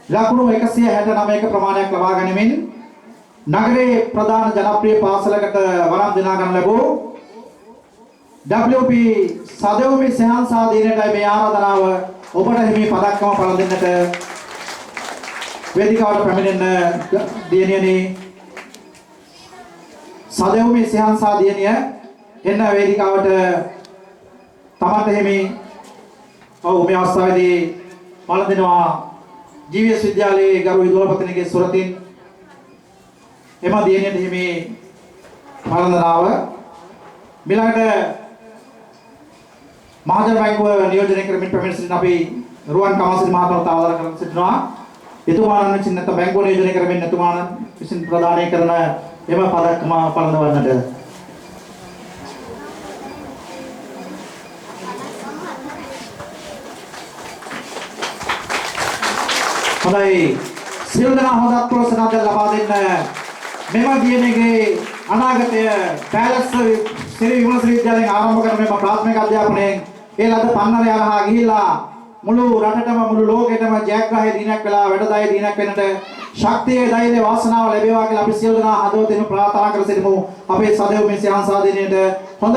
ලකුණු 169ක ප්‍රමාණයක් ලබා ගනිමින් නගරයේ ප්‍රධාන ජනප්‍රිය පාසලකට වරම් දිනා ගන්න ලැබූ WP සදෙව්මි සෙහන්සා දිනයටයි මේ ආරාධනාව. ඔබට හිමි පදක්කම පළඳින්නට වේදිකාවට පැමිණෙන්න දියණියනි. සදෙව්මි සෙහන්සා දියණිය එන්න වේදිකාවට තමන්ට හිමි ඔව් මේ අවස්ථාවේදී පළඳිනවා ජීවීඑස් විද්‍යාලයේ ගරු විදුහල්පතිනිගේ සුරතින් එම දියණියට හිමි පළඳනාව. ඊළඟට මහජන බැංකුව නියෝජනය කරමින් පැමිණ සිටින අපි රුවන් කමසිරි මහත්මයාට ආරාධනා කරන සිටිනවා. එතුමාණන් විසින් නැත්නම් බැංකුව නියෝජනය කරමින් එතුමාණන් විසින් ප්‍රදානය කරන එම පදක්කම පළඳවන්නට. හොඳයි, සියලු දෙනා හොඳ අත්පොළසනක් ලබා දෙන්න. මෙම දියණියගේ අනාගතය පැලස් ශ්‍රී විමලසිරි විද්‍යාලයෙන් ආරම්භ කරන මෙම ප්‍රාථමික අධ්‍යාපනයෙන් ඒ ලද පන්නරය හරහා ගිහිල්ලා මුළු රටටම මුළු ලෝකෙටම ජයග්‍රාහී දිනයක් වෙලා වැඩදායී දිනයක් වෙන්නට ශක්තිය ධෛර්ය වාසනාව ලැබේවා කියලා අපි සියලු දෙනා හදවතින්ම ප්‍රාර්ථනා කර සිටිමු. අපේ සදෙව් මේ සියන්සා දිනයට හොඳ